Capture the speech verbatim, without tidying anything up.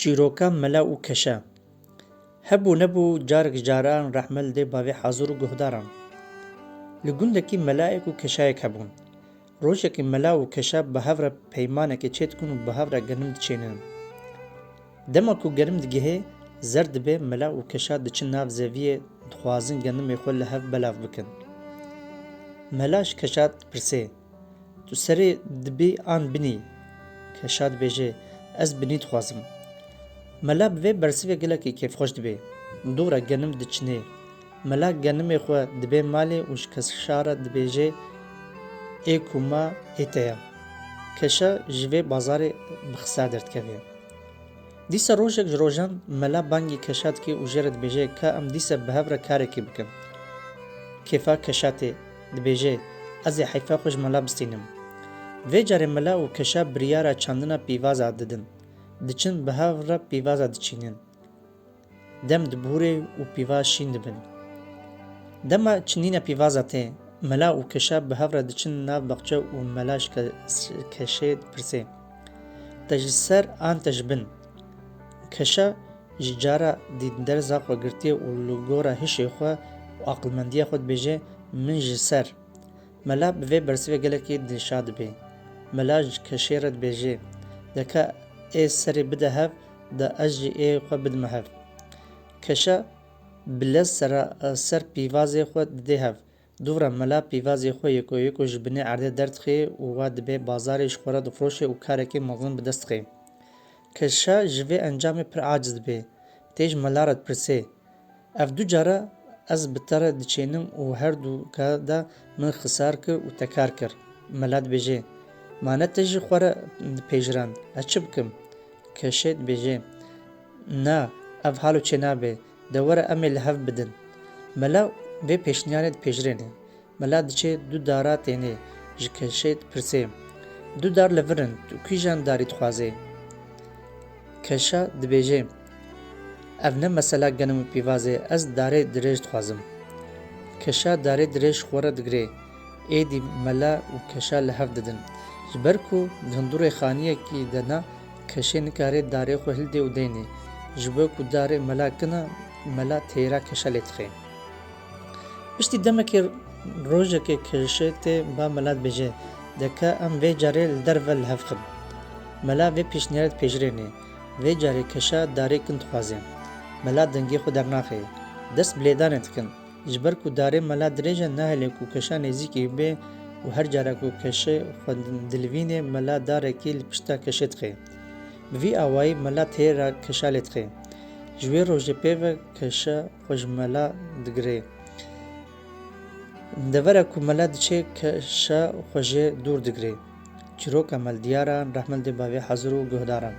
Çîroka mela û keşa. Hebû nebû, carek ji caran rehme li dê bavê hazir û guhdaran. Li gundekî melayek û keşayek hebûn. Rojekî mela û keşa bi hev re peymanekê çêdikin û bi hev re genim diçênin. Dema ku genim digihê, zer dibe, mela û keşa diçin nav zeviyê, dixwazin genimê xwe li hev belav bikin. Mela ji keşa dipirsê, Tu serê dibî an binî? Keşa dibêje, Ez binî dixwazim. Mela bi vê bersivê gelekî kêfxweş dibe. Dû re genim diçinê. Mela genimê xwe dibê malê û ji keşa re dibêje, Ê ku ma, ê te ye. Keşa ji vê bazarê bi xisa derdikeve. Dîsa rojek ji rojan mela bangî keşa dike û jê re dibêje, Ka em dîsa bi hev re karekê bikin. Kêfa keşa tê, dibêje, Ez ê heyfa xwe ji mela bistînim. Vê carê mela û keşa biryara çandina pîvaza didin. Diçin bi hev re pîvaza diçînin. Dem dibûrê û pîvaz şîn dibin. Dema çinîna pîvaza tê, mela û keşa bi hev re diçin nav baxçe û mela ji ke-, keşê dipirsê, Te ji ser an te ji bin? Keşa ji cara dî derza xwe girtiye û li gora hişê xwe û aqilmendiya xwe dibêje, Min ji ser. Mela bi vê bersivê gelekî dilşa dibe. Mela ji keşê re dibêje, De ka ê serê bide hev, de ez jî ê xwe bidime hev. Keşa bi lez sera, ser pîvazê xwe didê hev. Dû re mela pîvazê xwe yeko yeko ji binê erdê derdixe û wa dibê bazarê ji xwe re difroşe û karekê mezin bi dest dixe. Keşa ji vê encamê pir aciz dibe. Tê ji mela re dipirsê, Ev du cara ez bi te re diçênim û her du ka de min xisar kir û te kar kir. Mela dibêje, Ma ne te ji xwe re dipejirand, ez çi bikim? Keşê dibêje, Na, ev halo çênabe, de were em ê li hev bidin. Mela vê pêşniyarê dipejirêne. Mela diçe du dara têne, ji keşê dipirsê, Du dar li vir in, tu kîjan darî dixwazê? Keşa dibêje, Ev ne mesela genim û pîvazê, ez darê dirêj dixwazim. Keşa darê dirêj ji xwe re digire. Êdî mela û keşa li hev didin. Ji ber ku di hundurê xaniyekî de ne, keşê nikare darê xwe hildê û deynê. Ji bo ku darê mela kin e, mela têra keşa lê dixe. Piştî demekê rojekê keşê tê ba mela dibêje, De ka em vê carê li derve li hev xin. Mela vê pêşniyarê dipejirêne. Vê carê keşa darê kin dixwaze. Mela dengê xwe dernaxe. Dest bi lêdanê dikin. Ji ber ku darê mela dirêj e, nahêle ku keşa nêzîkî bibe û her cara ku keşê xwe dilivîne, mela darekî li pişta keşê dixe. Bi vî awayî mela têra keşa lê dixe. Ji wê rojê pê ve keşa xwe ji mela digire. Devera ku mela diçe keşa xwe jê dûr digire. Çîroka me li diyaran, rehme li dê bavê hazir û guhdaran.